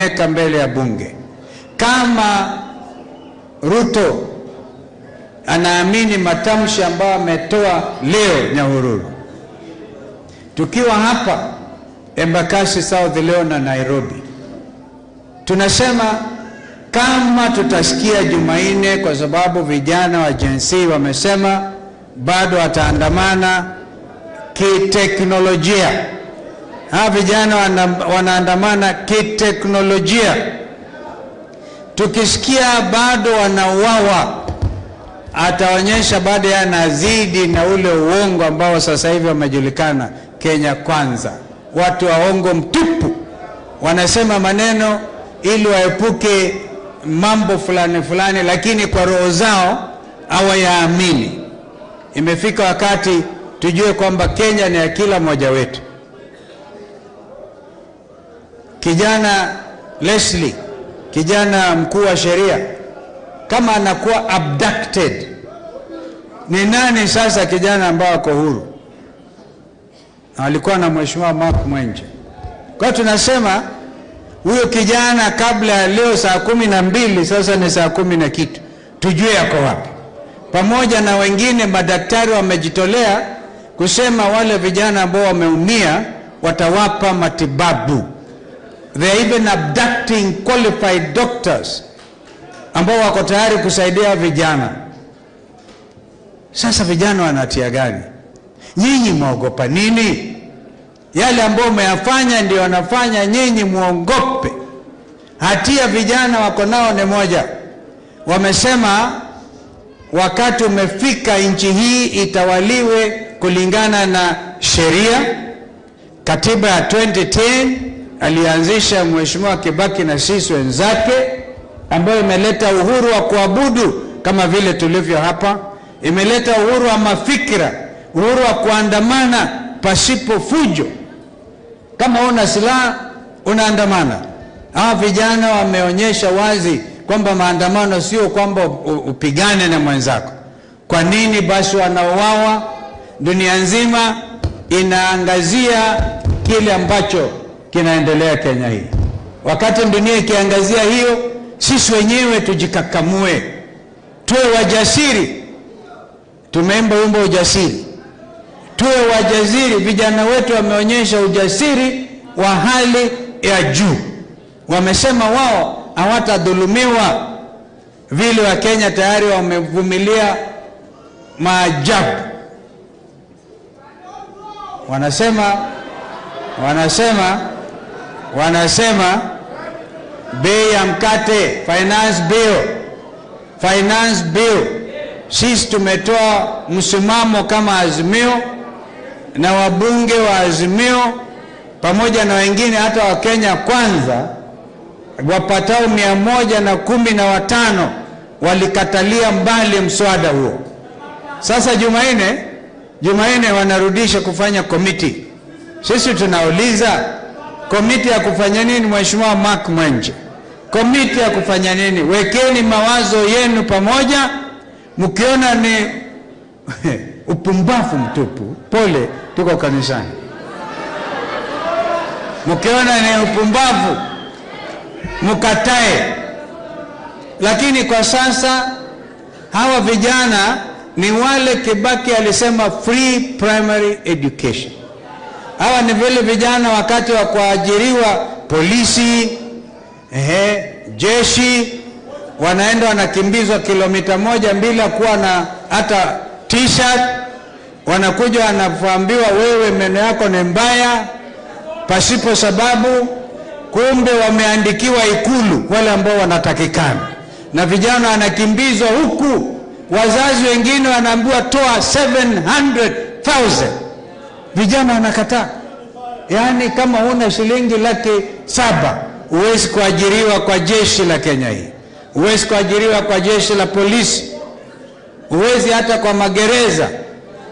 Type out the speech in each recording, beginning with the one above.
Tumeweka mbele ya bunge. Kama Ruto anaamini matamshi ambayo ametoa leo Nyahururu, tukiwa hapa Embakasi South leo na Nairobi, tunasema kama tutasikia Jumanne, kwa sababu vijana wa Gen Z wamesema bado wataandamana kiteknolojia. Hawa vijana wanaandamana kiteknolojia. Tukisikia bado wanauawa, ataonyesha bado yanazidi na ule uongo ambao sasa hivi wamejulikana Kenya Kwanza. Watu waongo mtupu, wanasema maneno ili waepuke mambo fulani fulani, lakini kwa roho zao hawayaamini. Imefika wakati tujue kwamba Kenya ni ya kila mmoja wetu. Kijana Leslie, kijana mkuu wa sheria, kama anakuwa abducted, ni nani sasa kijana ambao ako huru? Alikuwa na Mheshimiwa Mark Mwenje. Kwa tunasema huyo kijana kabla ya leo saa 12, sasa ni saa 10 na kitu, tujue yako wapi. Pamoja na wengine madaktari wamejitolea kusema wale vijana ambao wameumia watawapa matibabu. They are even abducting qualified doctors ambao wako tayari kusaidia vijana. Sasa vijana wanatia gani? Nyinyi mwogopa nini? Yale ambayo mmeyafanya ndio wanafanya nyinyi muogope. Hatia vijana wako nao ni moja. Wamesema wakati umefika nchi hii itawaliwe kulingana na sheria. Katiba ya 2010 alianzisha Mheshimiwa Kibaki na sisi wenzake, ambayo imeleta uhuru wa kuabudu kama vile tulivyo hapa, imeleta uhuru wa mafikra, uhuru wa kuandamana pasipo fujo. Kama una silaha unaandamana. Hawa vijana wameonyesha wazi kwamba maandamano sio kwamba upigane na mwenzako. Kwa nini basi wanauawa? Dunia nzima inaangazia kile ambacho kinaendelea Kenya hii. Wakati dunia ikiangazia hiyo, sisi wenyewe tujikakamue, tuwe wajasiri. Tumeimba wimbo ujasiri, tuwe wajasiri. Vijana wetu wameonyesha ujasiri wa hali ya juu. Wamesema wao hawatadhulumiwa vile wa Kenya tayari wamevumilia maajabu. Wanasema bei ya mkate, finance bill. Sisi tumetoa msimamo kama Azimio na wabunge wa Azimio pamoja na wengine hata wa Kenya Kwanza wapatao 115 walikatalia mbali mswada huo. Sasa Jumanne wanarudisha kufanya komiti. Sisi tunauliza komiti ya kufanya nini, Mheshimiwa Mark Mwenje? Komiti ya kufanya nini? Wekeni mawazo yenu pamoja. Mkiona ni upumbavu mtupu, pole, tuko kanisani. Mkiona ni upumbavu mkatae. Lakini kwa sasa hawa vijana ni wale Kibaki alisema free primary education. Hawa ni vile vijana wakati wa kuajiriwa polisi, jeshi, wanaenda wanakimbizwa kilomita 1 bila kuwa na hata t-shirt. Wanakuja wanaambiwa wewe meno yako ni mbaya pasipo sababu. Kumbe wameandikiwa Ikulu wale ambao wanatakikana. Na vijana wanakimbizwa huku, wazazi wengine wanaambiwa toa 700,000. Vijana wanakataa. Yaani kama huna shilingi 700,000 huwezi kuajiriwa kwa jeshi la Kenya hii, huwezi kuajiriwa kwa jeshi la polisi, huwezi hata kwa magereza,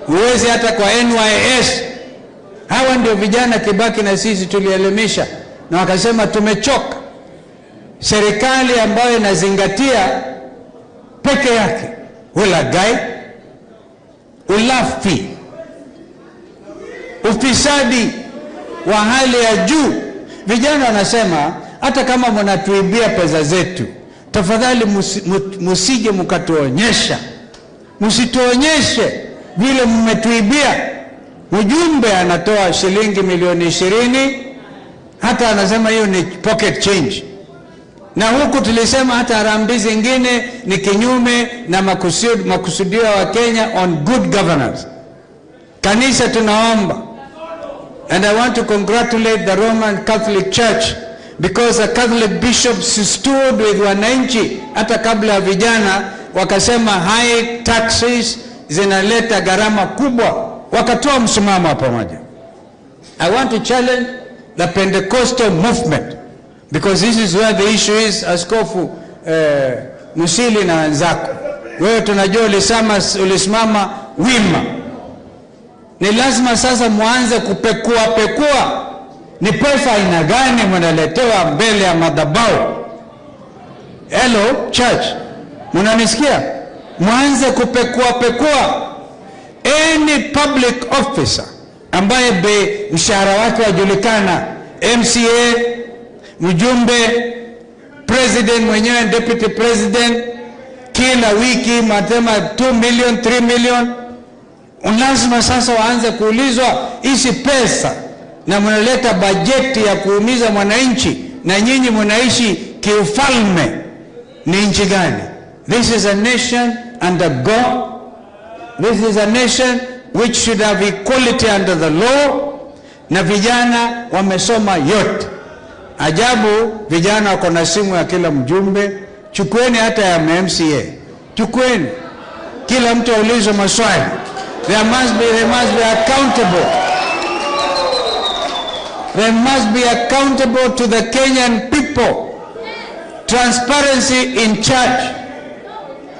huwezi hata kwa NYS. Hawa ndio vijana Kibaki na sisi tulielimisha, na wakasema tumechoka serikali ambayo inazingatia peke yake ulaghai, ulafi, ufisadi wa hali ya juu. Vijana wanasema Hata kama mnatuibia pesa zetu, tafadhali musije mkatuonyesha, msituonyeshe vile mmetuibia. Mjumbe anatoa shilingi milioni 20, hata anasema hiyo ni pocket change. Na huku tulisema hata harambee zingine ni kinyume na makusudio wa Kenya on good governance. Kanisa tunaomba, and I want to congratulate the Roman Catholic Church because the Catholic bishops stood with wananchi hata kabla ya vijana, wakasema high taxes zinaleta gharama kubwa, wakatoa msimamo pamoja. I want to challenge the Pentecostal movement because this is where the issue is. Askofu Musili na wenzako, wewe tunajua ulisimama wima. Ni lazima sasa muanze kupekua pekua ni pesa aina gani mnaletewa mbele ya madhabahu. Hello church, mnanisikia? Muanze kupekua pekua. Any public officer ambaye mshahara wake wajulikana, MCA, mjumbe, president mwenyewe, deputy president, kila wiki matema 2 million, 3 million. Lazima sasa waanze kuulizwa hizi pesa, na mnaleta bajeti ya kuumiza mwananchi, na nyinyi mnaishi kiufalme. Ni nchi gani? This is a nation under God. This is a nation which should have equality under the law. Na vijana wamesoma yote. Ajabu, vijana wako na simu ya kila mjumbe. Chukueni hata ya MCA. Chukueni. Kila mtu aulizwe maswali. They must be accountable. They must be accountable to the Kenyan people. Transparency in church.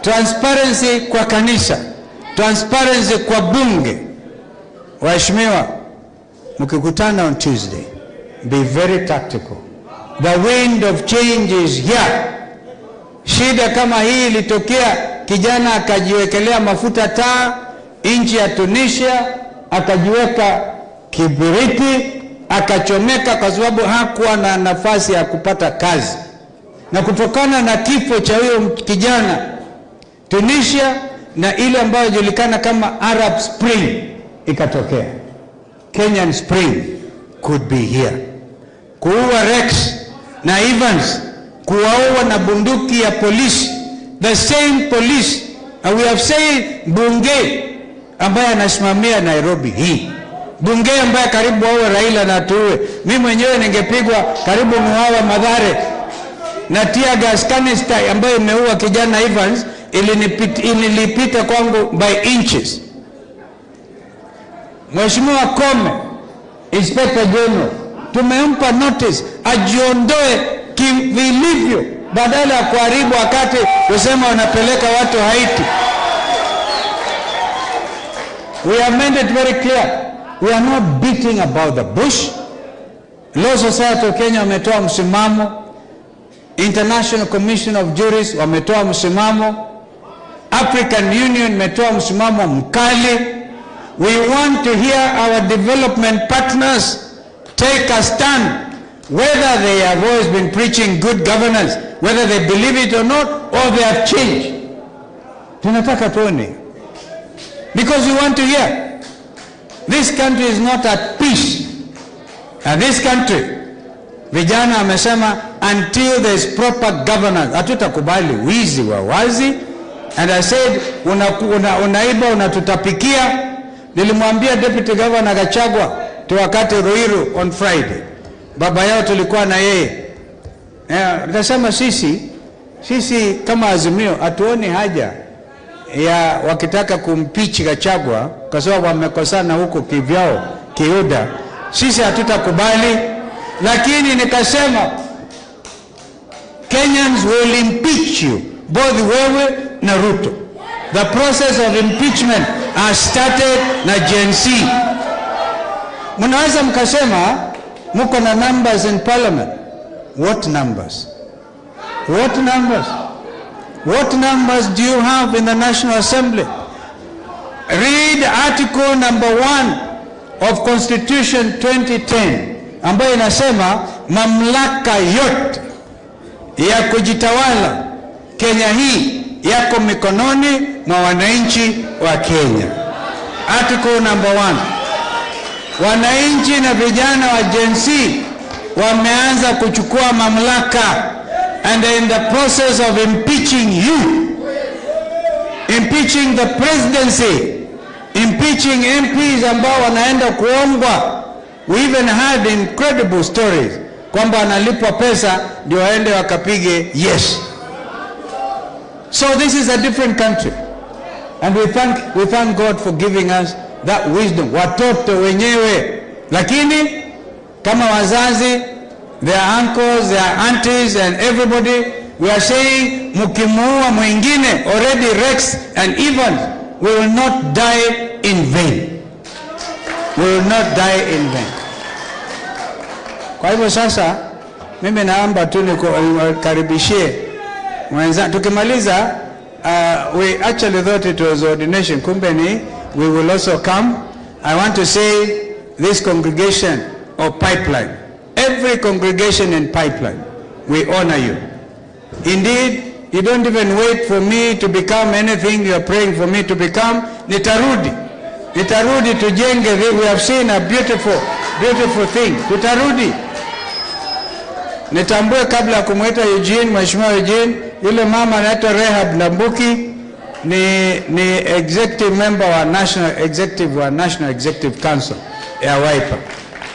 Transparency kwa kanisa. Transparency kwa bunge. Waheshimiwa, mkikutana on Tuesday, be very tactical. The wind of change is here. Shida kama hii ilitokea, kijana akajiwekelea mafuta taa nchi ya Tunisia, akajiweka kibiriti, akachomeka kwa sababu hakuwa na nafasi ya kupata kazi. Na kutokana na kifo cha huyo kijana, Tunisia na ile ambayo inajulikana kama Arab Spring ikatokea. Kenyan Spring could be here. Kuua Rex na Evans, kuwaua na bunduki ya polisi, the same police. And we have said bunge ambaye anasimamia Nairobi hii, bunge ambaye karibu wawe Raila na tuwe, mimi mwenyewe ningepigwa karibu muawa Mathare na tear gas canister ambayo imeua kijana Evans ilipita kwangu by inches. Mheshimiwa Kome, Inspector General, tumempa notice ajiondoe kivilivyo, badala ya kuharibu wakati kusema wanapeleka watu Haiti. We have made it very clear, we are not beating about the bush. Law Society of Kenya wametoa msimamo, International Commission of Jurists wametoa msimamo, African Union imetoa msimamo mkali. We want to hear our development partners take a stand, whether they have always been preaching good governance, whether they believe it or not, or they have changed. Tunataka tuone, because we want to hear. This country is not at peace. And this country, vijana wamesema until there is proper governance, hatutakubali wizi wa wazi. And I said, unaiba, unatutapikia. Nilimwambia Deputy Governor Gachagua tu wakati Ruiru on Friday, baba yao tulikuwa na yeye, nikasema sisi kama Azimio hatuoni haja ya wakitaka kumpichi Gachagua kwa sababu wamekosana huko kivyao kiuda, sisi hatutakubali. Lakini nikasema Kenyans will impeach you, both wewe na Ruto. The process of impeachment has started na Gen Z. Mnaweza mkasema mko na numbers in parliament. What numbers? What numbers? What numbers do you have in the National Assembly? Read article number 1 of Constitution 2010 ambayo inasema Mamlaka yote ya kujitawala Kenya hii yako mikononi mwa wananchi wa Kenya. Article number 1. Wananchi na vijana wa Gen Z wameanza kuchukua mamlaka, and in the process of impeaching you, impeaching the presidency, impeaching MPs ambao wanaenda kuombwa. We even had incredible stories kwamba wanalipwa pesa ndio waende wakapige yes. So this is a different country. And we thank God for giving us that wisdom. Watoto wenyewe. Lakini kama wazazi, their uncles, their aunties and everybody, we are saying, mkimuua mwingine, already Rex and Evans, we will not die in vain. We will not die in vain. Kwa hivyo sasa mimi naomba tu nikaribishie mwenza. Tukimaliza, we actually thought it was ordination, kumbe ni we will also come. I want to say this congregation of Pipeline, every congregation in Pipeline, we honor you. Indeed, you don't even wait for me to become anything you are praying for me to become. Nitarudi. Nitarudi tujenge. We have seen a beautiful, beautiful thing. Tutarudi. Nitambue kabla ya kumwita Eugene, Mheshimiwa Eugene, yule mama anaitwa Rehab Lambuki ni executive member wa National Executive Council ya Wiper.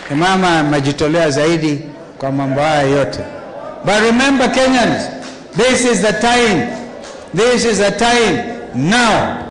Ni mama amejitolea zaidi kwa mambo haya yote. But remember, Kenyans, this is the time. This is the time now.